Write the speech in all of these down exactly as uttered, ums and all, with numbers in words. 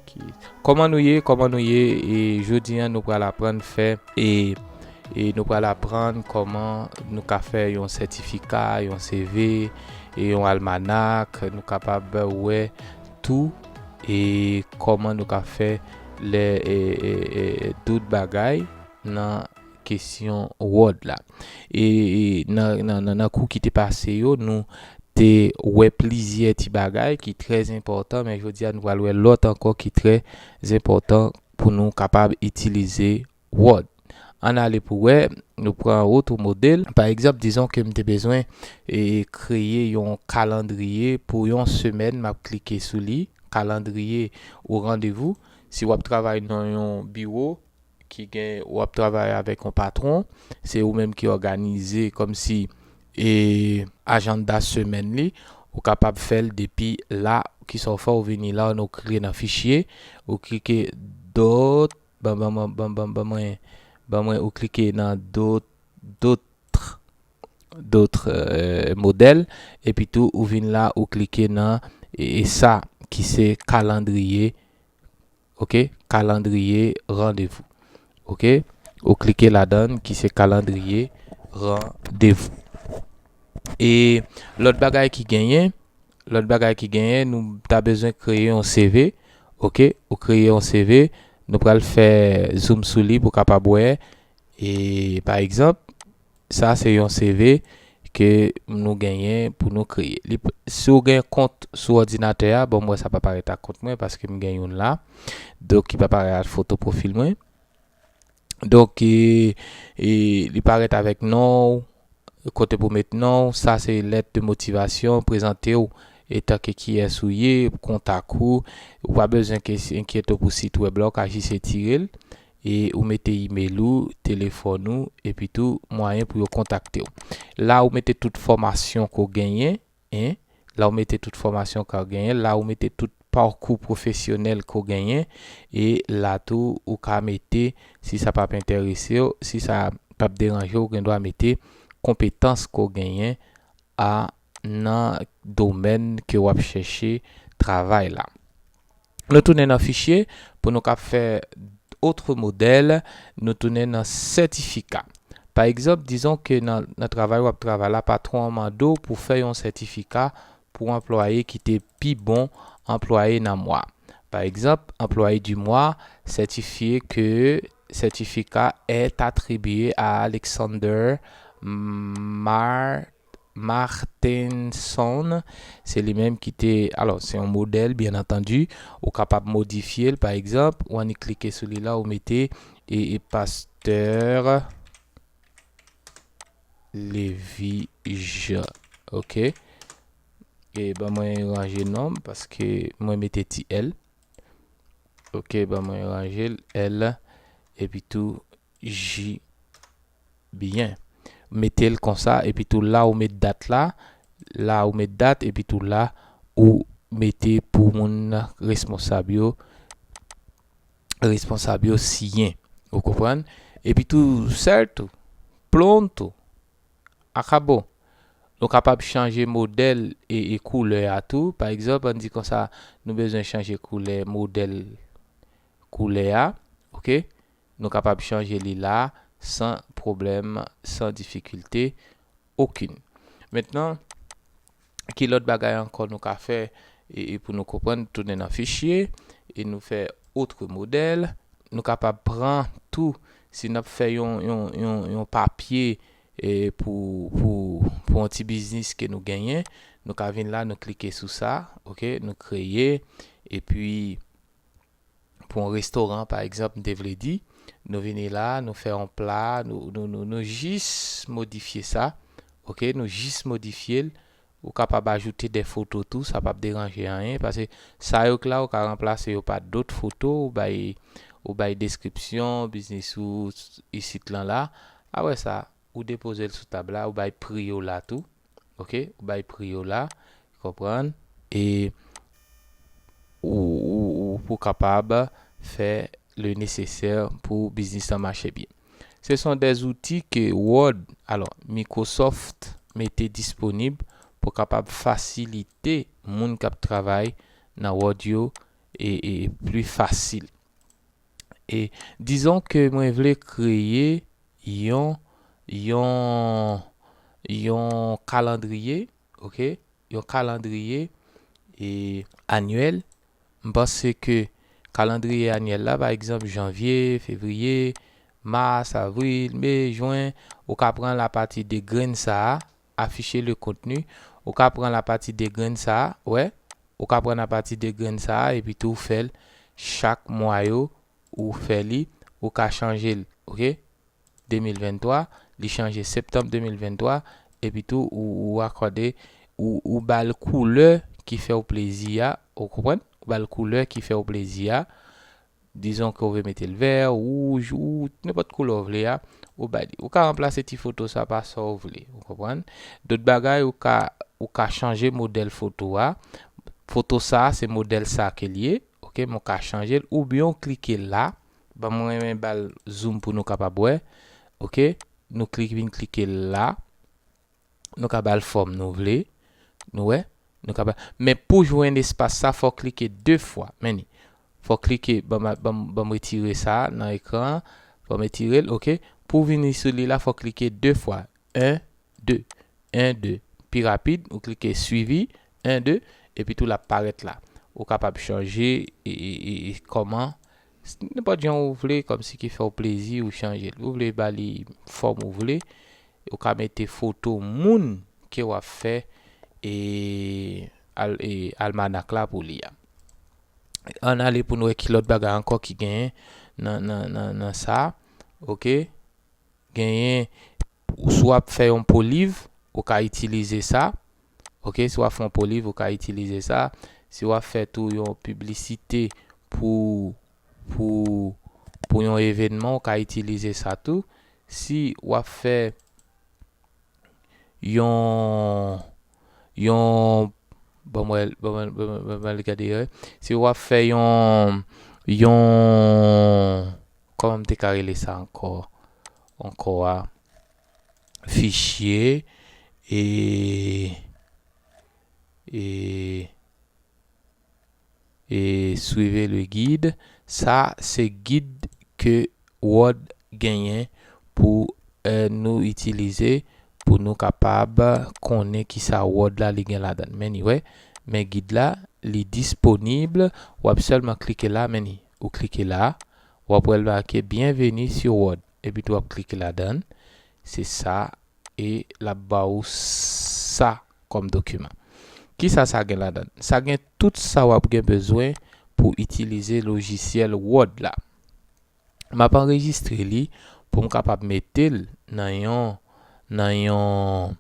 Ki, kòman nou ye? Kòman nou ye? E jodi a, nou pral aprann fè, e, e nou pral aprann kòman nou ka fè yon sètifika, yon C V, e yon almanak. Nou kapab wè tou, e kòman nou ka fè lè, e, e, e, dout bagay nan kesyon Word la. E, e nan, nan, nan, nan kou ki te pase yo, nou te wè plizyè ti bagay ki trè enpòtan, men jodi a nou pral wè lòt ankò ki trè enpòtan pou nou kapab itilize Word. Ann ale pou wè, nou pran oto modèl. Pa egzanp, dizon ke m te bezwen, e, kreye yon kalandriye pou yon semèn, m ap klike sou li, kalandriye ou randevou. Si w ap travay nan yon biwo, ki gen, w ap travay avèk yon patwon, se ou menm ki òganize kòmsi, e, ajanda semèn li, ou kapab fè l depi la, kisa w fè, ou vini la, nou klike nan fichye, ou klike dòt, ban, ban, ban, ban, ban, ban mwen, ban mwen, ou klike nan dòt, dòt, dòt, e, modèl, epi tou ou vin la, ou klike nan, e, e sa ki se kalandriye, ok, kalandriye randevou, ok, ou klike ladan l ki se kalandriye randevou. E lòt bagay ki genyen, lòt bagay ki genyen, nou ta bezwen kreye yon C V, ok, ou kreye yon C V, nou pral fè zoom sou li pou kapab wè, e pa egzanp, sa se yon C V ke nou genyen pou nou kreye. Li p-, si w gen kont sou òdinatè a, bon, mwen sa pa parèt ak kont mwen paske m gen youn la. Donk, ki pa parèt ak foto pwofil mwen. Donk, e, e li parèt avèk non w, kote pou met non w. Sa se lèt de motivasyon, prezante w etanke kiyès ou ye, kontak ou. Ou pa bezwen ke, enkyete w pou sit wèb la, ou ka jis etire l. E ou mete imèl ou, telefòn ou, epi tou mwayen pou yo kontakte w. La ou mete tout fòmasyon ke w genyen, en, la ou mete tout fòmasyon ke w genyen, la ou mete tout pakou pwofesyonèl ke w genyen, e la tou ou ka mete, si sa p ap enterese w, si sa p ap deranje w, ou gen dwa mete konpetans ke w genyen a nan domèn ke w ap chèche travay la. Nou tounen nan fichye pou nou ka fè otre modèl, nou tounen nan sètifika. Pa egzanp, dizon ke nan, nan travay w ap travay la, patwon an mande w pou fè yon sètifika pou anplwaye ki te pi bon anplwaye nan mwa. Pa egzanp, employé du mois, certifié que, certificat est attribué à Alexander Mar-, Martenson. Se li menm ki te, alò, se yon modèl, byen antandi, ou kapab modifye l, pa egzanp, ou annik klike sou li la, ou mete, e, e Pasteur Lévy Jean. Ok. E ban mwen ranje non m, paske mwen mete ti L. Ok, ban mwen ranje l, L, epi tou J. Byen. Mete l konsa, epi tou la ou met dat la, la ou met dat, epi tou la ou mete pou moun responsab yo, responsab yo siyen. Ou konprann? Epi tou, certo, pronto, acabou. Nou kapab chanje modèl e, e koulè a tou. Pa egzanp, ann di konsa, nou bezwen chanje koulè, modèl koulè a. Ok? Nou kapab chanje li la, san pwoblèm, san difikilte okenn. Mentnan, ki lòt bagay ankò nou ka fè, e, e pou nou konprann, tounen nan fichye, e nou fè otre modèl. Nou kapab pran tou, si n ap fè yon, yon, yon, yon papye, e pou, pou, pou yon ti biznis ke nou genyen, nou ka vin la, nou klike sou sa, ok, nou kreye, epi pou yon restoran, pa egzanp, m te vle di, nou vini la, nou fè yon pla, nou, nou, nou, nou jis modifye sa, ok, nou jis modifye l, ou kapab ajoute de foto tou, sa p ap deranje anyen, paske sa yo k la, ou ka ranplase yo pa dòt foto, ou bay, ou bay deskripsyon biznis ou isit lan la. Apre sa, ou depoze l sou tab la, ou bay pri yo la tou. Ok? Ou bay pri yo la, konprann? E ou, ou, ou pou kapab fè le nécessaire pou biznis lan mache byen. Ce sont des outils que Word, alò, Microsoft mete disponib pou kapab fasilite moun k ap travay nan Word yo e, e pli fasil. E dizon ke mwen vle kreye yon, yon, yon kalandriye, oke? Yon kalandriye e anyèl. M panse ke kalandriye anyèl la, pa egzanp, janvye, fevriye, mas, avril, me, jwen, ou ka pran l apati de grenn sa a, afficher le contenu, ou ka pran l apati de grenn sa a, wè, ou ka pran l apati de grenn sa a, epi tou ou fè l chak mwa yo, ou fè li, ou ka chanje l, oke? de mil venntwa, li chanje septanm de mil venntwa, epi tou ou, ou akòde, ou, ou ba l koulè ki fè w plezi a, ou konprann? Ou ba l koulè ki fè w plezi a. Dizon ke w vle mete l vè, wouj, ou nenpòt koulè w vle a, ou ba li. Ou ka ranplase ti foto sa pa sa w vle, ou konprann? Dòt bagay, ou ka, ou ka chanje modèl foto a. Foto sa, se modèl sa ke l ye, oke, men w ka chanje l, oubyen w klike la, ban mwen renmen ba l zoom pou nou kapab wè, oke, nou klik, vin klike la, nou ka ba l fòm nou vle, nou wè, nou ka ba, men pou jwenn espas sa, fò w klike de fwa, men ni, fò w klike, ban m, ban m, ban m retire sa nan ekran an, fò m retire l, oke, pou w vini sou li la, fò w klike de fwa, en, de, en, de, pi rapid, ou klike suivi, en, de, epi tou l ap parèt la. Ou kapab chanje e, e, e, e kòman, s-, nenpòt jan ou vle, kòmsi ki fè w plezi, ou chanje l. Ou vle ba li fòm ou vle, ou ka mete foto moun ke w ap fè e, al-, e almanak la pou li a. Ann ale pou n wè ki lòt bagay ankò ki genyen nan, nan, nan, nan sa. Oke? Genyen, si w ap fè yon po liv, ou ka itilize sa. Oke, si w ap fè yon po liv, ou ka itilize sa. Si w ap fè tou yon piblisite pou, pou, pou yon evènman, ou ka itilize sa tou. Si w ap fè yon, yon, ban mwen, ban mwen, ban mwen, ban mwen gade, wi. Si w ap fè yon, yon, kòman m te ka rele sa ankò? Ankò a, fichye, e, e, e suivez le guide. Sa, se gid ke Word genyen pou, e, nou itilize, pou nou kapab konnen kisa Word la li gen ladan l. Men ni, wè, men gid la, li disponib. W ap sèlman klike la, men ni, ou klike la, w ap wè l make Bienvenue sur Word. Epi tou w ap klike ladan l. Se sa, e l ap ba ou sa kòm dokiman. Kisa sa gen ladan l? Sa gen tout sa w ap gen bezwen pou itilize lojisyèl Word la. M ap anrejistre li pou m kapab mete l nan yon, nan yon,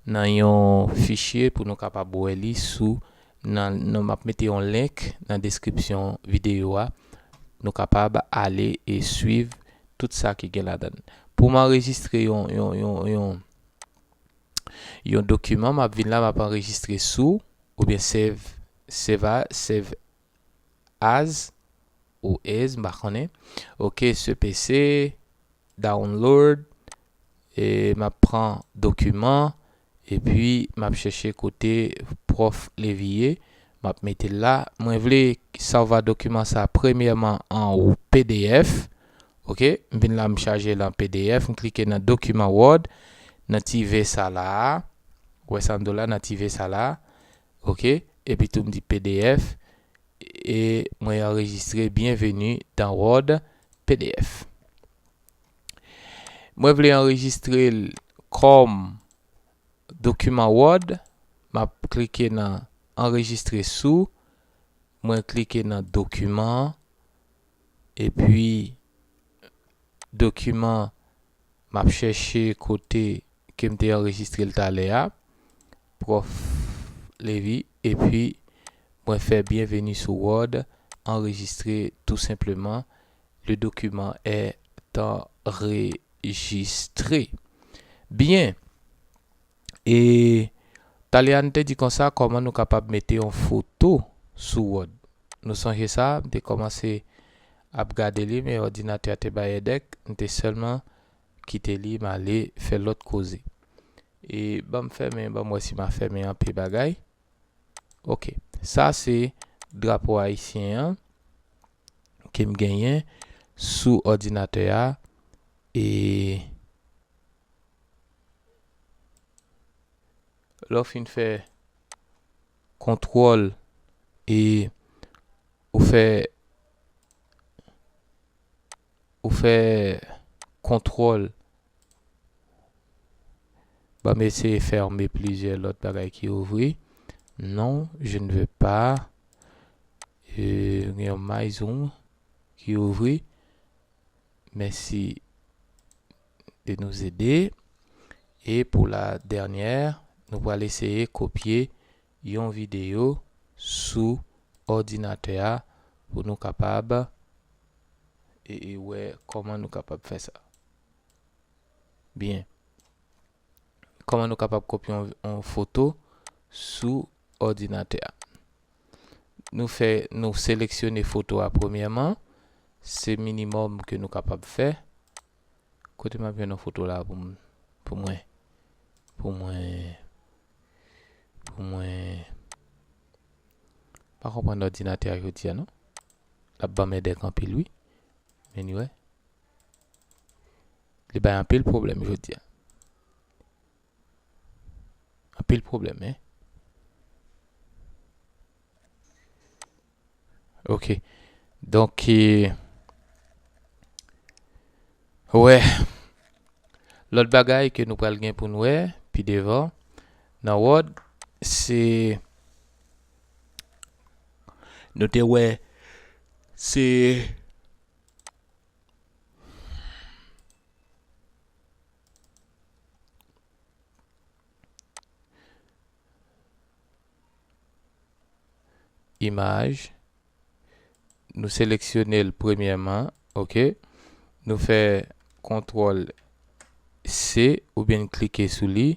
nan yon fichye pou nou kapab wè li sou, nan, nan, m ap mete yon link nan deskripsyon videyo a. Nou kapab ale e swiv tout sa ki gen ladan l. Pou m anrejistre yon, yon, yon, yon, yon dokiman, m ap vin la, m ap anrejistre sou, oubyen save, save a, save as, ou as, m pa konnen. Oke, C P C, download, e m ap pran dokiman, epi m ap chèche kote Pwòf Levy ye, m ap mete l la. Mwen vle salva dokiman sa premyèman an P D F. Oke, m vin la, m chaje l an P D F, m klike nan dokiman Word, nan ti V sa la a. Ou wè sa m di w la, nan ti V sa la a. Oke, epi tou m di P D F, e mwen anrejistre Bienvenue dans Word P D F. Mwen vle anrejistre l kòm dokiman Word, m ap klike nan anrejistre sou, mwen klike nan dokiman an, epi dokiman m ap chèche kote ke m te anrejistre l talè a, Pwòf Levy, epi mwen fè Bienvenue sur Word, enregistré tout simplement, le document est enregistré. Byen, e talè a n te di konsa kòman nou kapab mete yon foto sou Word. Nou sonje sa, m te kòmanse ap gade li, men òdinatè a te bay èdèk, m te sèlman kite li, m ale fè lòt koze. E ban m fèmen, ban m wè si m a fèmen anpe bagay. Oke, sa se drapo ayisyen an ke m genyen sou òdinatè a. E lè w fin fè kontwòl e ou fè ou fè kontwòl. Ban m eseye fèmen plizyè lòt bagay ki ouvri. Non, je ne veux pas. Euh, gen yon My Zoom ki ouvri. Merci de nous aider. E pou la dènyè, nou pral eseye kopye yon videyo sou òdinatè a pou nou kapab e, e wè kòman nou kapab fè sa. Byen. Kòman nou kapab kopye yon, yon foto sou òdinatè a? Nou fè, nou seleksyone foto a premyèman. Se minimòm ke nou kapab fè. Kote m ap jwenn yon foto la pou m, pou mwen, pou mwen, pou mwen. Pa konprann òdinatè a jodi a, non. L ap ban m èdèk anpil, wi. Men anyway. Li bay anpil pwoblèm jodi a. Anpil pwoblèm, en. Ok. Donk, e, wè. Lòt bagay ke nou pral gen pou n wè pi devan nan Word, se, nou te wè, se imaj. Nou seleksyone l premyèman, ok. Nou fè kontwòl C oubyen n klike sou li.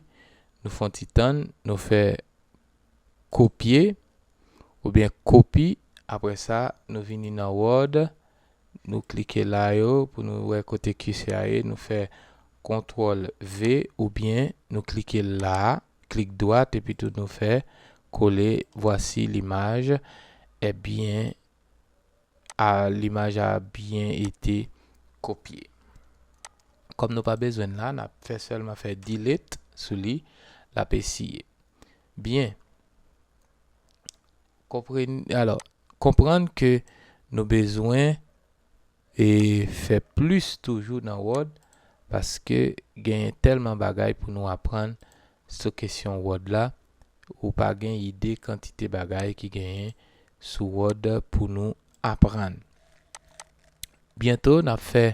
Nou fè yon ti tann, nou fè kopye oubyen kopi. Apre sa, nou vini nan Word. Nou klike la yo pou nou wè kote kisè a ye. Nou fè kontwòl V oubyen nou klike la, klik dwat, epi tou nou fè kole. Voici l'image. Ebyen, a, limaj a byen ete kopye. Kòm nou pa bezwen l la, n ap fè sèlman fè delete sou li, l ap esiye. Byen. Konprann, alò, konprann ke nou bezwen e fè plis toujou nan Word, paske genyen tèlman bagay pou nou aprann sou kesyon Word la, ou pa gen ide kantite bagay ki genyen sou Word pou nou aprann. Byento, n ap fè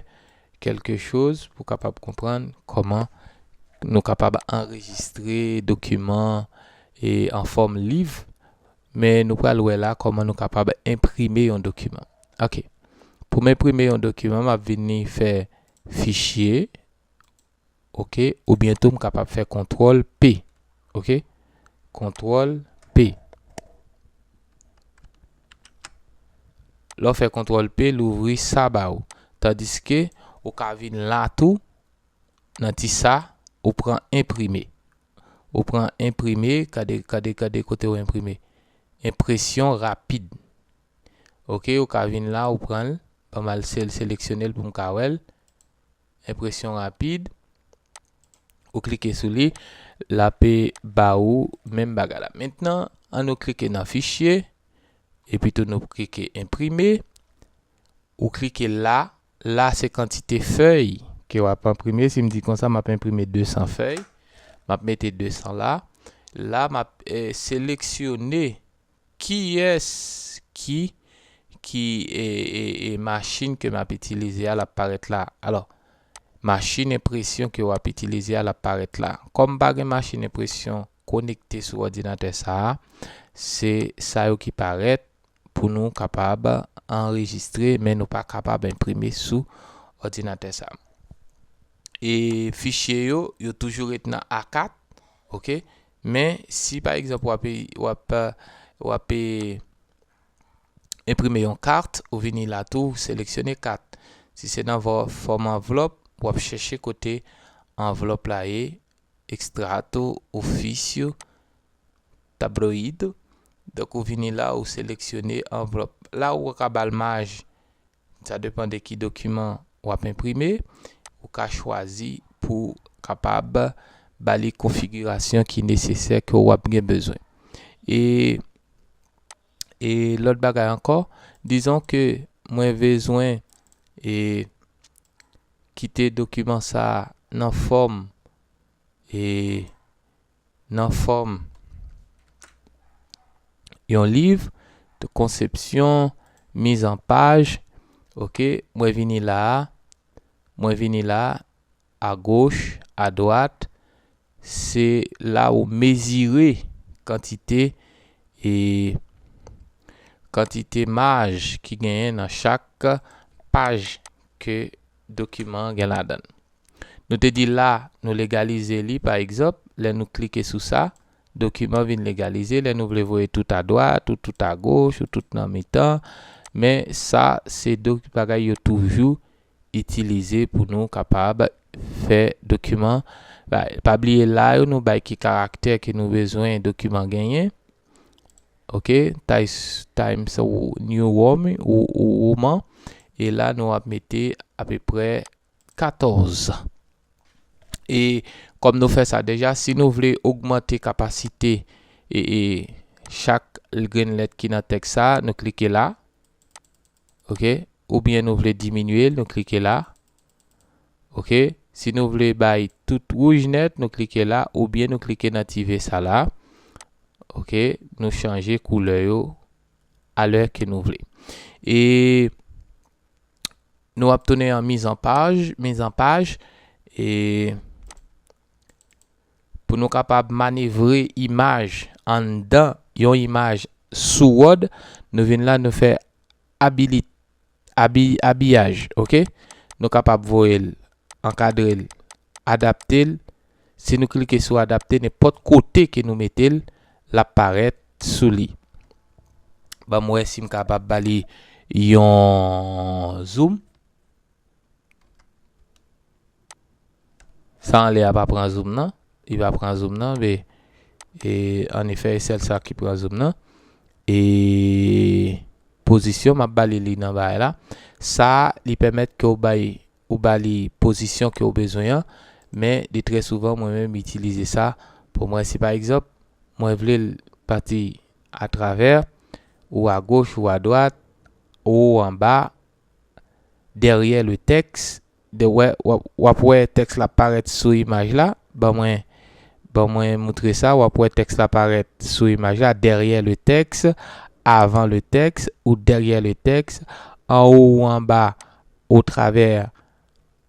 kèlke choz pou kapab konprann kòman nou kapab anrejistre dokiman e an fòm liv, men nou pral wè la kòman nou kapab enprime yon dokiman. Ok. Pou m enprime yon dokiman, m ap vini fè fichye, ok, oubyen tou m kapab fè kontwòl P, ok, kontwòl P. Lè w fè kontwòl P, l ouvri sa ba ou. Tandiske ou ka vin la tou, nan ti sa, ou pran enprime. Ou pran enprime, gade, gade, gade kote ou enprime. Enpresyon rapid. Ok, ou ka vin la, ou pran l. Ban m al sel-, seleksyone l pou m ka wè l. Enpresyon rapid. Ou klike sou li, l ap ba ou menm bagay la. Mentnan, ann nou klike nan fichye, epi tou nou klike enprime. Ou klike la, la se kantite fèy ke w ap enprime. Si m di konsa, m ap enprime de san fèy, m ap mete de san la. La, m ap, eh, seleksyone kiyès ki, ki, e, e, e machin ke m ap itilize a, l ap parèt la. Alò, machin enpresyon ke w ap itilize a, l ap parèt la. Kòm pa gen machin enpresyon konekte sou òdinatè sa a, se sa yo ki parèt pou nou kapab anrejistre, men nou pa kapab enprime sou òdinatè sa a. E fichye yo, yo toujou ret nan A kat, ok? Men si pa egzanp w ap, w ap, w ap, e, enprime yon kat, ou vini la tou, ou seleksyone kat. Si se nan vò-, fòm anvlòp, w ap chèche kote anvlòp la ye, extrato, officio, tabloide. Donk, ou vini la, ou seleksyone anvlòp. La, ou ka ba l maj. Sa depann de ki dokiman w ap enprime. Ou ka chwazi pou kapab ba li konfigirasyon ki nesesè ke w ap gen bezwen. E, e lòt bagay ankò, dizon ke mwen bezwen, e, kite dokiman sa a nan fòm, e, nan fòm yon liv, de konsepsyon, mizanpaj. Ok, mwen vini la a, mwen vini la a, agoch, adwat, se la ou mezire kantite, e, kantite maj ki genyen nan chak paj ke dokiman an gen ladan l. Nou te di la, nou legalize li, pa egzanp, lè nou klike sou sa, dokiman vin legalize, lè nou vle voye tout adwat, ou tout agoch, ou tout nan mitan, men sa, se do-, bagay yo toujou itilize pou nou kapab fè dokiman. Ba, pa bliye la yo, nou bay ki karaktè ke nou bezwen dokiman genyen. Ok, Times, Times New Roman, ou, ou Roman. E la, nou ap mete apeprè katòz. E kòm nou fè sa deja, si nou vle ogmante kapasite e, e chak grenn lèt ki nan tèks sa, nou klike la. Ok? Oubyen nou vle diminye l, nou klike la. Ok? Si nou vle bay tout wouj nèt, nou klike la, oubyen nou klike nan ti V sa la. Ok? Nou chanje koulè yo alè ke nou vle. E nou ap tounen an mizanpaj, mizanpaj, e pou nou kapab manevre imaj anndan yon imaj sou Word, nou vin la, nou fè abili-, abi-, abiyaj, ok? Nou kapab voye l, ankadre l, adapte l. Si nou klike sou adapte, nenpòt kote ke nou mete l, l ap parèt sou li. Ban m wè si m kapab ba li yon zoom. Sa anlè a pa pran zoom nan. Li pa pran zoom nan, men, e, an efè, e sèl sa ki pran zoom nan. E pozisyon, m ap ba li li nan bagay la. Sa, li pèmèt ke w bay, ou ba li pozisyon ke w bezwen an, men li trè souvan, mwen menm, m itilize sa pou mwen. Si pa egzanp, mwen vle l pati atravè, ou agoch, ou adwat, ou anba, dèryè le tèks, de, wè, w ap, w ap wè tèks la parèt sou imaj la. Ban mwen, ban mwen moutre sa, w ap wè tèks la parèt sou imaj la, dèryè le tèks, avan le tèks ou dèryè le tèks, anwo ou anba, o travè,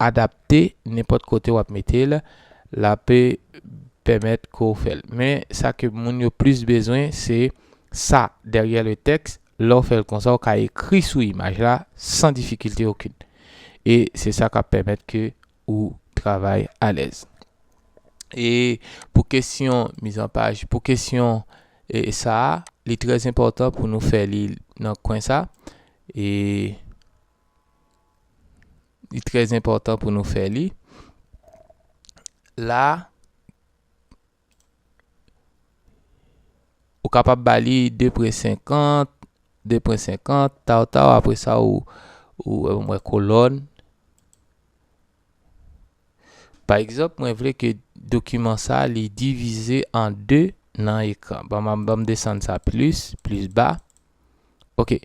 adapte, nenpòt kote w ap mete l, l ap pèmèt ke w fè l. Men sa ke moun yo plis bezwen, se sa dèryè le tèks. Lè w fè l konsa, w ka ekri sou imaj la san difikilte okenn. E se sa k ap pèmèt ke ou travay alèz. E pou kesyon mizanpaj, pou kesyon, e, sa a, li trè enpòtan pou nou fè li nan kwen sa. E li trè enpòtan pou nou fè li. La, ou kapab ba li de pwen senkant, de pwen senkant, taw, taw, apre sa, ou, ou, ou wè kolòn. Pa egzanp, mwen vle ke dokiman sa, li divize an de nan ekran. Ban m, ban m desann sa plis, plis ba. Ok.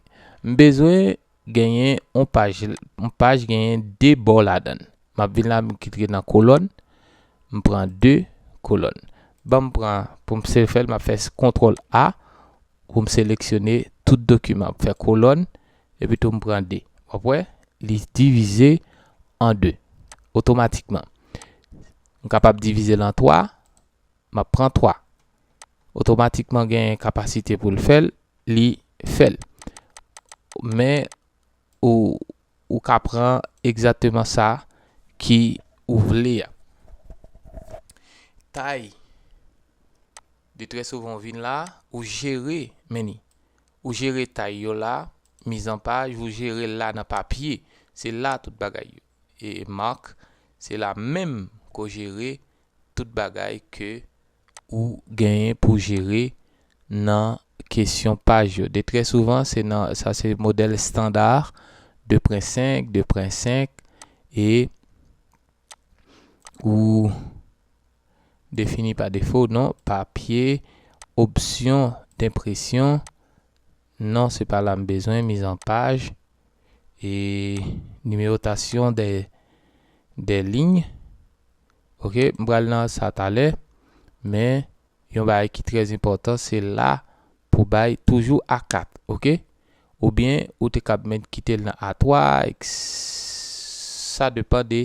M bezwen genyen yon paj, yon paj genyen de bò ladan l. M ap vin la, m klike nan kolòn, m pran de kolòn. Ban m pran, pou m se fè l, m ap fè kontwòl A, pou m seleksyone tout dokiman. M fè kolòn, epi tou m pran de. W ap wè, li divize an de. Otomatikman. M kapab divize l an twa, m ap pran twa. Otomatikman gen kapasite pou l fè l, li fè l. Men, ou, ou ka pran egzakteman sa ki ou vle a. Tay, de trè souvan ou vin la, ou jere, men ni. Ou jere tay yo la, mizanpaj, ou jere l la nan papye. Se la tout bagay yo. E mak, se la menm ke w jere tout bagay ke ou genyen pou jere nan kesyon paj yo. De trè souvan, se nan, sa se modèl estanda, de pwen senk, de pwen senk, e ou defini pa defo, non, papye, opsyon denpresyon, non, se pa la m bezwen, mizanpaj, e nimewotasyon de, de liy. Ok, m pral nan sa talè, men yon bagay ki trè enpòtan, se la pou bay toujou A kat, ok? Oubyen ou te kab menm kite l nan A twa, et cetera. Sa depann de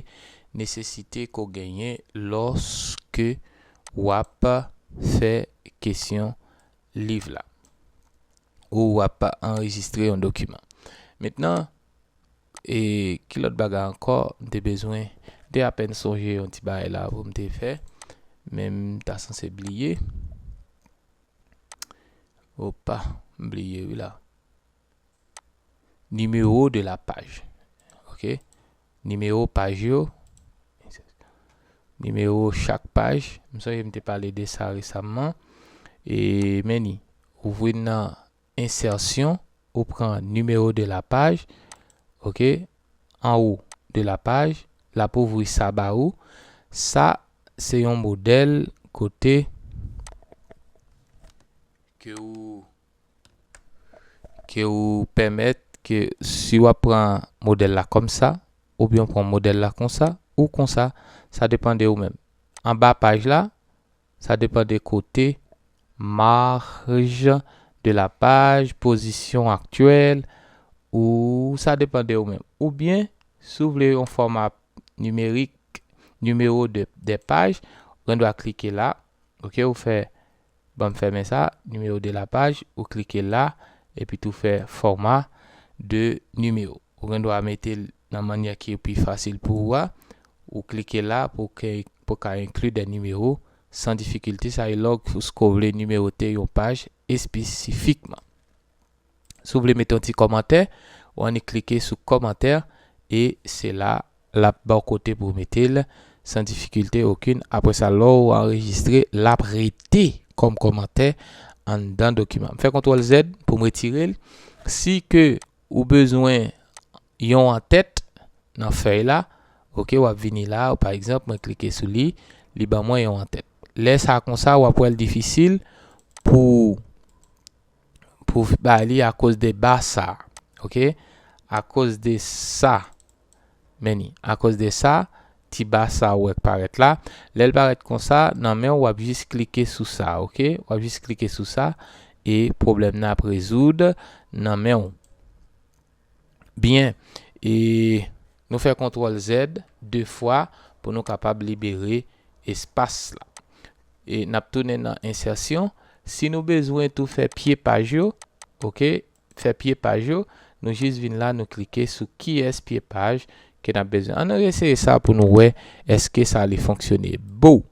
nesesite ke w genyen lòske w ap fè kesyon liv la ou w ap anrejistre yon dokiman. Mentnan, e ki lòt bagay ankò m te bezwen, m te apèn sonje yon ti bagay la pou m te fè, men m ta sanse bliye. Opa, m bliye wi la. Nimewo de la paj. Ok? Nimewo paj yo. Nimewo chak paj. M sonje m te pale de sa resamman. E men ni, ou vin nan ensèsyon, ou pran nimewo de la paj. Ok? Anwo de la paj, l ap ouvri sa ba ou. Sa, se yon modèl kote ke ou, ke ou pèmèt ke si w ap pran modèl la kòmsa, oubyen w pran modèl la konsa, ou konsa, sa depann de ou menm. Anba paj la, sa depann de kote, marj de la paj, pozisyon aktyèl, ou sa depann de ou menm. Oubyen, si w vle yon fòma nimerik, nimewo de, de paj, ou gen dwa klike la, ok, ou fè, ban m fèmen sa, nimewo de la paj, ou klike la, epi tou fè fòma de nimewo. Ou gen dwa mete l nan mannyè ki pi fasil pou ou a, ou klike la pou ke, pou ka enkli de nimewo san difikilte, sa e lòske w vle nimewote yon paj espesifikman. Si w vle mete yon ti kòmantè, ou annik klike sou kòmantè e se la l ap ba w kote pou w mete l san difikilte okenn. Apre sa, lè w anrejistre, l ap rete kòm kòmantè anndan dokiman. M fè kontwòl Z pou m retire l. Si ke ou bezwen yon antèt nan fèy la, ok, w ap vini la, ou pa egzanp, mwen klike sou li, li ban mwen yon antèt. Lè sa konsa, w ap wè l difisil pou, pou bay li akoz de ba sa, ok? Akoz de sa, men ni, akoz de sa, ti ba sa ou wè k parèt la. Lè l parèt konsa, nan men w, w ap jis klike sou sa, ok? W ap jis klike sou sa, e pwoblèm nan ap rezoud nan men w. Byen, e nou fè kontwòl Z de fwa pou nou kapab libere espas la. E n ap tounen nan ensèsyon. Si nou bezwen tou fè pye paj yo, ok, fè pye paj yo, nou jis vin la, nou klike sou kiyès pye paj ke n ap bezwen. Ann eseye sa pou nou wè èske sa li fonksyone. Bow!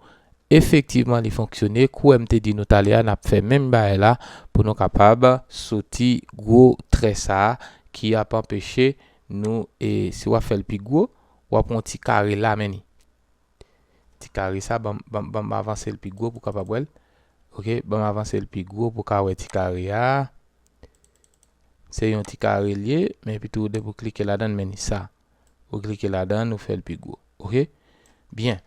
Efektivman, li fonksyone. Kou m te di nou talè a, n ap fè menm bagay la pou nou kapab soti gwo trè sa a ki ap anpeche nou, e si w ap fè l pi gwo, w ap pran ti kare la, men ni. Ti kare sa, ban m, ban m, ban m avanse l pi gwo pou w kapab wè l. Ok, ban m avanse l pi gwo pou w ka wè ti kare a. Se yon ti kare l ye, men epi tou depi w klike ladan l, men ni sa. Ou klike ladan l, ou fè l pi gwo. Ok? Byen.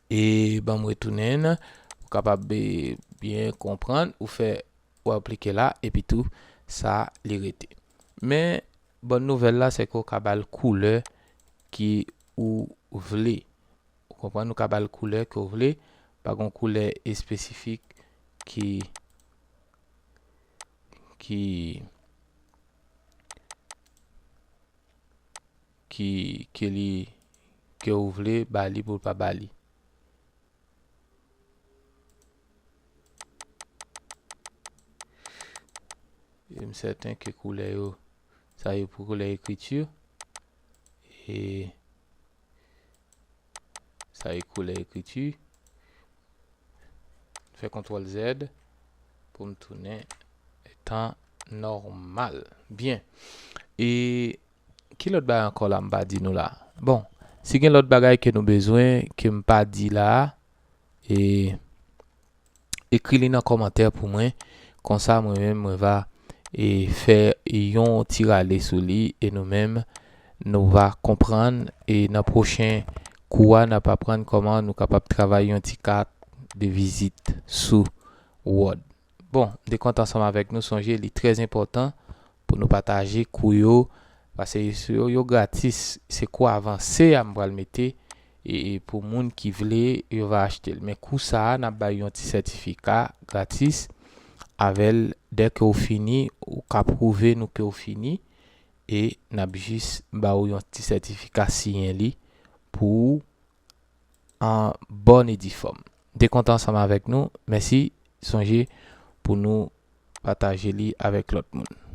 E ban m retounen, pou w kapab, e, byen konprann, ou fè, ou aplike la, epi tou, sa li rete. Men, bòn nouvèl la, se ke w ka ba l koulè ke ou vle. Ou konprann, ou ka ba l koulè ke w vle, pa gen yon koulè espesifik ki, ki, ki, ke li, ke ou vle ba li pou l pa ba li. E m sèten ke koulè yo, sa yo pou koulè ekriti. E sa yo koulè ekriti. Fè kontwòl Z pou m tounen tan nòmal. Byen. E ki lòt bagay ankò la m pa di nou la? Bon, si gen lòt bagay ke nou bezwen ke m pa di la, e, ekri li nan kòmantè pou mwen. Konsa, mwen menm, mwen va e fè yon ti rale sou li e nou menm, nou va konprann e nan pwochen kou a, n ap aprann kòman nou kapab travay yon ti kat de vizit sou Word. Bon, m te kontan ansanm avèk nou, sonje li trè enpòtan pou nou pataje kou yo, paske yo, yo gratis, se kou avanse a m pral mete, e, e pou moun ki vle, yo va achte l. Men kou sa a, n ap bay yon ti sètifika gratis, avè l, dèke w fini, ou ka pwouve nou ke w fini, e n ap jis ba w yon ti sètifika siyen li pou ou an bòn e di fòm. M te kontan ansanm avèk nou. Mèsi. Sonje pou nou pataje li avèk lòt moun.